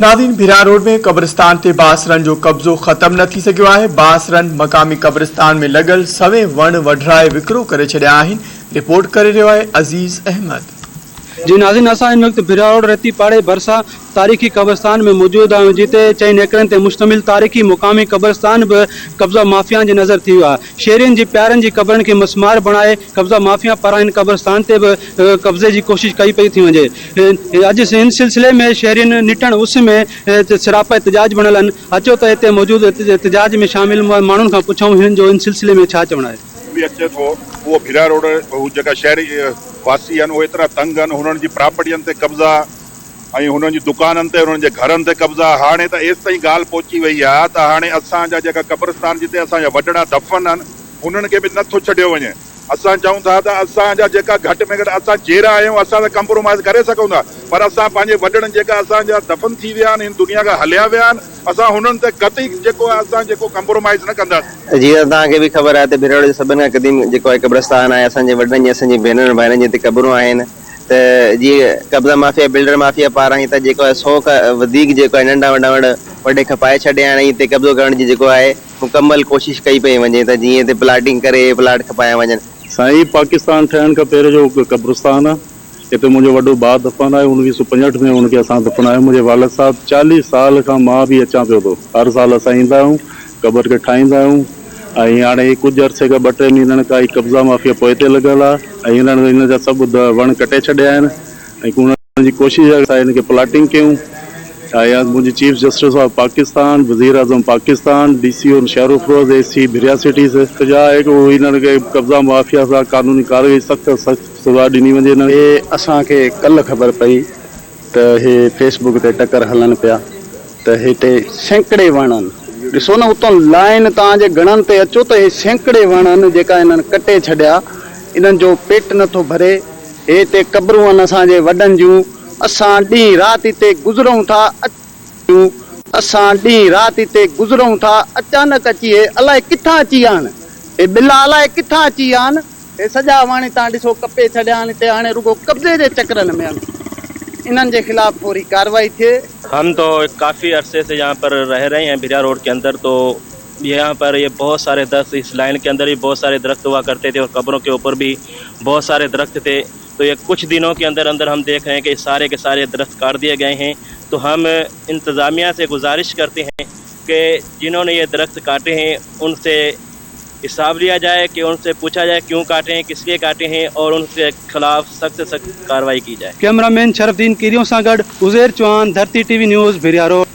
ناظرين ڀيرا روڊ ۾ قبرستان تي بااثرن جو قبضو ختم نه ٿي سگهيو آهي، بااثرن مقامي قبرستان ۾ لڳل سوين وڻ وڍرائي وڪرو ڪري ڇڏيا آهن، رپورٽ ڪري رهيو آهي عزيز احمد. جي ناظرين اسان هن وقت ڀيرا روڊ رتي پاڙي ڀرسان تاريخي قبرستان ۾ موجود آهيون جتي چئن ايڪڙن تي مشتمل تاريخي مقامي قبرستان به قبضا مافيا جي نظر ٿي ويو آهي شهرين جي پيارن جي قبرن کي مسمار بڻائي قبضا مافيا پاران هن قبرستان تي به قبضي جي ڪوشش ڪئي پئي ٿي وڃي اڄ هن سلسلي ۾ شهرين نٽهڻ اس ۾ سراپا احتجاج بڻيل آهن، اچو ته هتي موجود احتجاج ۾ شامل ماڻهن کان پڇون هنن جو ان سلسلي ۾ ڇا چوڻ آهي. به اچي ٿو اهو ڀيرا روڊ هو جيڪا شهري واسي آهن اهي ايترا تنگ آهن هنن جي پراپرٽين تي قبضا ۽ هنن جي دڪانن تي هنن جي گهرن تي قبضا هاڻي ته ايستائين ڳالهه پهچي وئي آهي ته هاڻي اسان جا جيڪا قبرستان جتي اسان جا وڏڙا دفن آهن انهن کي به نه ٿو ڇڏيو وڃي. اسان چئون ٿا ته اسان جا جيڪا گهٽ ۾ گهٽ اسان جيئرا آهيون اسان ته ڪمپرومائز ڪري سگهون ٿا پر اسان پنهنجي وڏڙن جيڪا اسان جا دفن ٿي ويا آهن هن دنيا کان هليا ويا آهن اسان هنن تي قطعي جيڪو آهي اسان جيڪو ڪمپرومائز نه ڪنداسين. جيئن ته توهان کي به خبر آهي ته ڀيروڙ جو سڀن کان قديم جيڪو آهي قبرستان آهي اسان جي وڏڙن جي اسان جي ڀينرن ڀائرن جي هتي قبرون آهن ته جيئن قبضا مافيا بلڊر مافيا پاران هتان جيڪو آهي سو کان وڌيڪ جيڪو آهي ننڍا وڏا وڻ وڍي کپائي ڇڏيا آهن ۽ هتي قبضو ڪرڻ جي جيڪو آهي مڪمل ڪوشش ڪئي پئي وڃي ته جيئن هتي پلاٽنگ ڪري اهي پلاٽ کپايا وڃن. سائين پاڪستان ٺهڻ کان پهرين جو قبرستان آ هتي منهنجو وڏو ڀاء دفن آهي اڻويهه سو پنجهٺ ۾ ان کي اسان دفنايو منهنجي والد صاحب چاليهه سال کان مان به اچان پيو ٿو هر سال اسان ايندا آهيون قبر کي ٺاهيندا آهيون ۽ هاڻي هي ڪجهه عرصي کان ٻه ٽي مهينن کان هي قبضا مافيا پوئتي لڳل آ ۽ هنن هن جا سڀ وڻ ڪٽي ڇڏيا آهن ۽ انهن جي ڪوشش آهي اسان هن کي پلاٽنگ ڪيون ۽ منهنجي چيف جسٽس آف پاڪستان، وزيراعظم Pakistan, D C O Naushahro Feroze, A C Bhiria city سي سزا آهي ته اهو انهن کي قبضا مافيا سان قانوني ڪارروائي سخت کان سخت سزا ڏني وڃي انهن هي اسان کي ڪلهه خبر پئي ته هي فيس بڪ تي ٽڪر هلن پيا ته هتي سينڪڙي وڻ آهن ڏسو نه اتان لائين توهان جي گهڻن تي اچو ته هي سينڪڙي وڻ آهن جيڪا انهن ڪٽي ڇڏيا انهن جو پيٽ نٿو ڀري هي هتي قبرون آهن اسان جي وڏن جون اسان ڏينهن رات هتي گذرون ٿا جون اسان ڏينهن رات هتي گذرون ٿا اچانڪ اچي هي الائي ڪٿان اچي ويا آهن هي ٻلا الائي ڪٿان اچي ويا آهن هي سڄا وڻ هتان ڏسو ڪپي ڇڏيا آهن هتي هاڻي رڳو قبضي جي چڪرن ۾ آهن انهن جي خلاف فوري ڪارروائي ٿئي. هم تو ڪافي عرصي سي يهان پر رهه رهي هين ڀيريا روڊ ڪي اندر تو يهان پر يه بهت ساري درخت اس لائن ڪي اندر بهي بهت ساري درخت هوا ڪرتي ٿي اور قبرون ڪي اوپر بهي بهت ساري درخت ٿي تو يه ڪڇ دنون ڪي اندر اندر هم ديک رهي هين ڪي ساري ڪي ساري درخت ڪاٽ ديي گئي هين تو هم انتظاميه سي گذارش ڪرتي هين ڪي جنهون ني يه درخت ڪاٽي هين ان سي حساب ليا جائي ڪي ان سي پوڇا جائي ڪيون ڪاٽي هين ڪس ليي ڪاٽي هين اور ان ڪي خلاف سخت سي سخت ڪاروائي ڪي جائي. ڪئميرا مين شرف الدين ڪيريو سان گڏ Uzair Chauhan, Dharti T V news, Bhiria road.